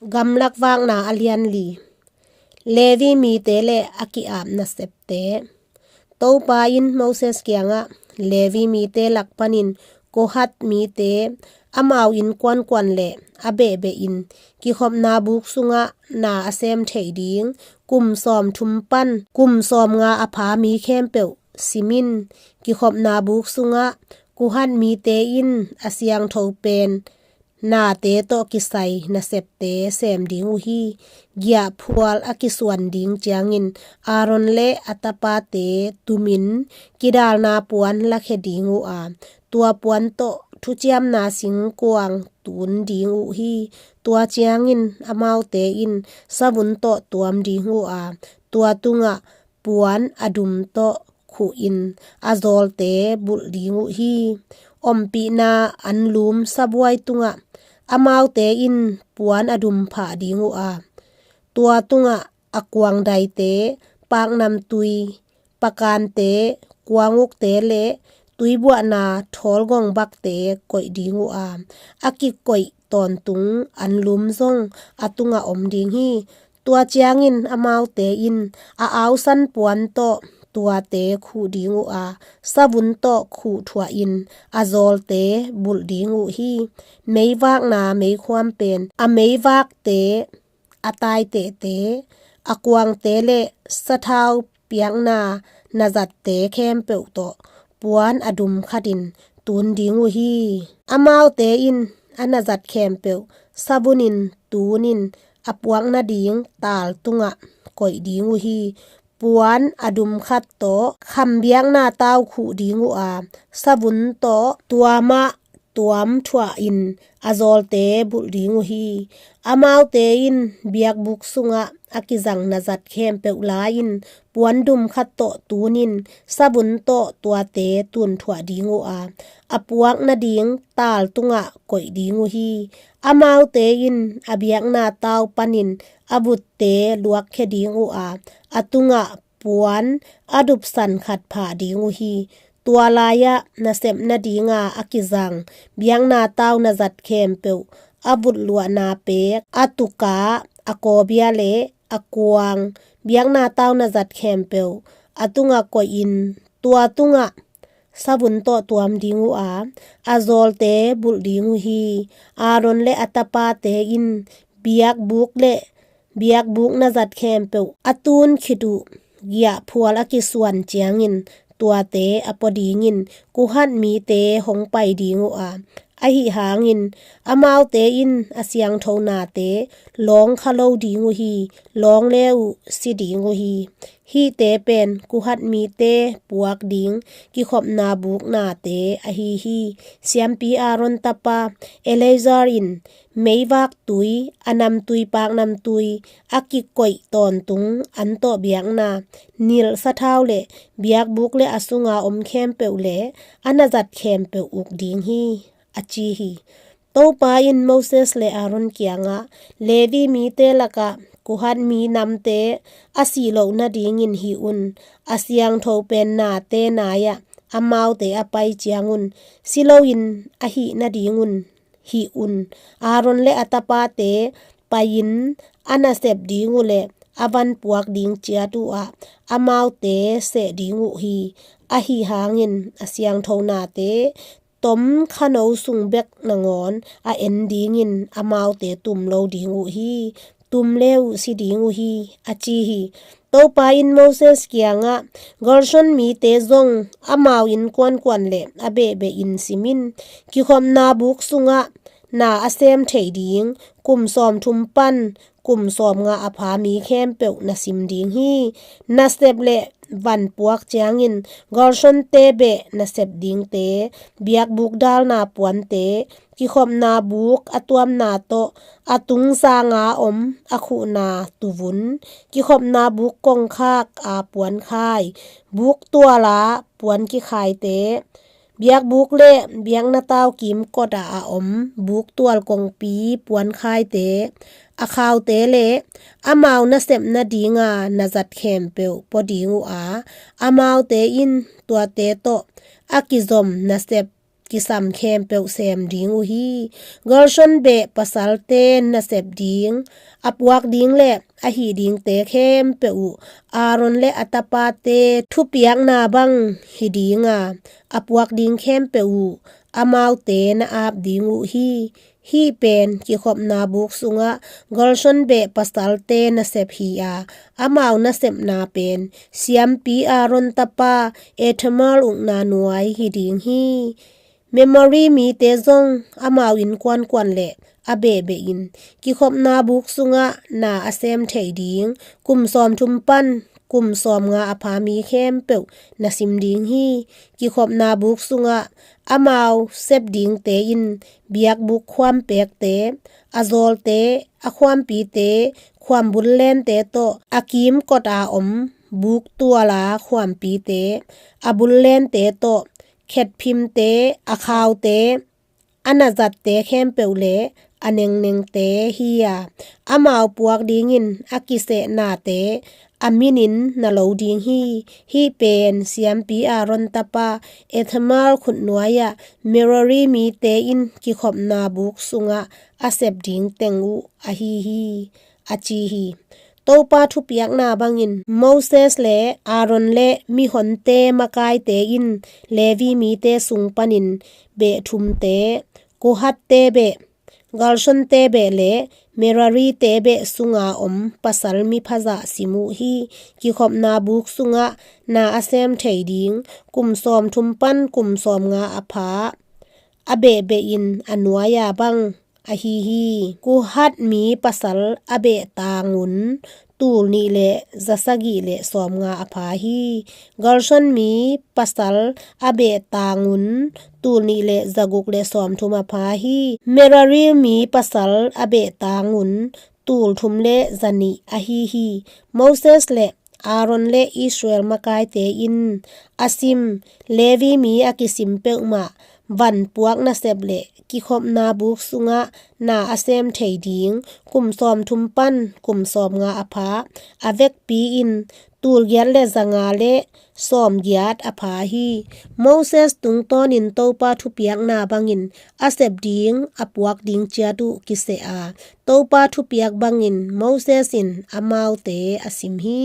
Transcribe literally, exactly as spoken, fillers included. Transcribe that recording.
Gamlak Vakna a lian li. Levi mite le a ki-ap nasepte. Topa in Moses kiangah, Levi mite lak panin Kohat mite, amau innkuankuan le a behbehin kikhopna buk sungah na a sem thei ding kum sawmthum pan kum sawmnga a pha mi khempeuh sim in. Kikhopna buk sungah Kohat mite in a siangtho pen nate tawh kisai nasepte sem ding uh hi. Giahphual a kisuan ding ciangin Aaron le a tapate tumin kidalna puan lakhia ding uh a, tua puan tawh thuciamna singkuang tun ding uh hi. Tua ciangin amaute in savun tawh tuam ding uh a, tua tungah puan a dum tawh khuhin a zawlte bulh ding uh hi. Ompihna anlum sabuai tungah amaute in puan a dum phah ding uh a, tua tungah a kuangdaite, paknamtui, pakante, kuangukte le tuibuahna thawlgong bakte koih ding uh a, a kikoih tawntung anlum zong a tungah om ding hi. Tua ciangin amaute in a ausan puan tawh tuate khuh ding uh a, savun tawh khuh thuahin a zawlte bulh ding uh hi. Meivakna meikhuam pen a meivakte, a taitehte, a kuangte le sathau piakna nazatte khempeuh tawh puan a dum khatin tun ding uh hi. Amaute in a nazat khempeuh savunin tunin a puak nading tal tungah koih ding uh hi. Puan a dum khat tawh kham biakna tau khuh ding uh a, savun tawh tuamah tuam thuahin a zawlte bulh ding uh hi. Amaute in biakbuk sungah a kizang nazat khempeuh la-in puan dum khat tawh tunin savun tawh tuate tun thuah ding uh a, a puak nading tal tungah koih ding uh hi. Amaute in a biakna tau panin a vutte luakkhia ding uh a, a tungah puan a dupsan khat phah ding uh hi. Tua lai-ah nasep nadinga a kizang biakna tau nazat khempeuh, a vutluahna pek, a tuka, a kawbia le a kuang, biakna tau nazat khempeuh a tungah koihin tua tungah savun tawh tuam ding uh a, a zawlte bulh ding uh hi. Aaron le a tapate in biakbuk le biakbuk nazat khempeuh a tun khit uh giahphual a kisuan ciangin tuate a pua dingin Kohat mite hong pai ding uh a, ahi hangin amaute in a siangtho nate lawng kha lo ding uh hi. Lawng le uh si ding uh hi. Hihte pen Kohat mite puak ding kikhopna buk nate ahi hi. Siampi Aaron tapa Eleazar in meivak tui, a namtui, paknamtui, a kikoih tawntung an tawh biakna, nilh sathau le biakbuk le a sunga om khempeuh le a nazat khempeuh uk ding hi, a ci hi. Topa in Moses le Aaron kiangah, Levi mite lakah Kohat mi namte a sih loh nadingin hih un. A siangtho pen nate nai-ah amaute a pai ciangun si loin a hih nadingun hih un. Aaron le a tapate pai-in a nasep ding uh le a van puak ding ciat uh ah amaute seh ding uh hi. Ahi hangin a siangtho nate tom khano sung bek nangawn a en dingin amaute tum lo ding uh hi. Tum le uh si ding uh hi, a ci hi. Topa in Moses kiangah, Gershon mite zong amau innkuankuan le a behbeh in sim in. Kikhopna buk sungah na a sem thei ding kum sawmthum pan kum sawmnga a pha mi khempeuh na sim ding hi. Nasep le van puak ciangin Gershonte beh nasep dingte, biakbuk dalna puante, kikhopna buk a tuamna tawh a tungsanga om a khuhna tuvun, kikhopna buk kongkhak a puankhai, buk tuala puan kikhaite, biakbuk le biakna tau kimkot ah a om buk tual kongpi puankhaite, a khaute le amau nasep nadinga nazat khempeuh pua ding uh a, amaute in tuate tawh a kizom nasep kisam khempeuh sem ding uh hi. Gershon beh pasalte nasep ding, a puak ding le a hih dingte khempeuh uh Aaron le a tapate thupiakna bang hi ding a, a puak ding khempeuh uh amaute na ap ding uh hi. Hih pen kikhopna buk sungah Gershon beh pasalte nasep hi a, amau nasepna pen siampi Aaron tapa Ithamar ukna nuai hi ding hi. Merari mite zong amau innkuankuan le a behbeh in kikhopna buk sungah na a sem thei ding kum sawmthum pan kum sawmnga a pha mi khempeuh na sim ding hi. Kikhopna buk sungah amau sep dingte in biakbuk khuampekte, a zawlte, a khuampite, khuambullente tawh, a kimkot a om buk tuala khuampite, a bullente tawh, khetphimte, a khaute, a nazatte khempeuh le a nengnengte hi a, amau puak dingin a kisehnate a minin na lo ding hi. Hih pen siampi Aaron tapa Ithamar khutnuai-ah Merari mite in kikhopna buk sungah a sep ding teng uh ahi hi, a ci hi. Topa thupiakna bangin Moses le Aaron le mihonte makaite in Levi mite sung panin beh thumte, Kohatte beh, Gershonte beh le Merarite beh sunga om pasal miphazah sim uh hi. Kikhopna buk sungah na a sem thei ding kum sawmthum pan kum sawmnga a pha a behbeh in a nuai-a bang ahi hi. Kohat mi pasal a beh tangun tul nih le za sagih le sawmnga a pha hi. Gershon mi pasal a beh tangun tul nih le za guk le sawmthum a pha hi. Merari mi pasal a beh tangun tul thum le za nih ahi hi. Moses le Aaron le Israel makaite in a sim Levi mi a kisim peuhmah van puak nasep le kikhopna buk sungah na a sem thei ding kum sawmthum pan kum sawmnga a pha a vekpi in tul giat le zanga le sawmgiat a pha hi. Moses tungtawnin Topa thupiakna bangin a sep ding a puak ding ciat uh kiseh a, Topa thupiak bangin Moses in amaute a sim hi.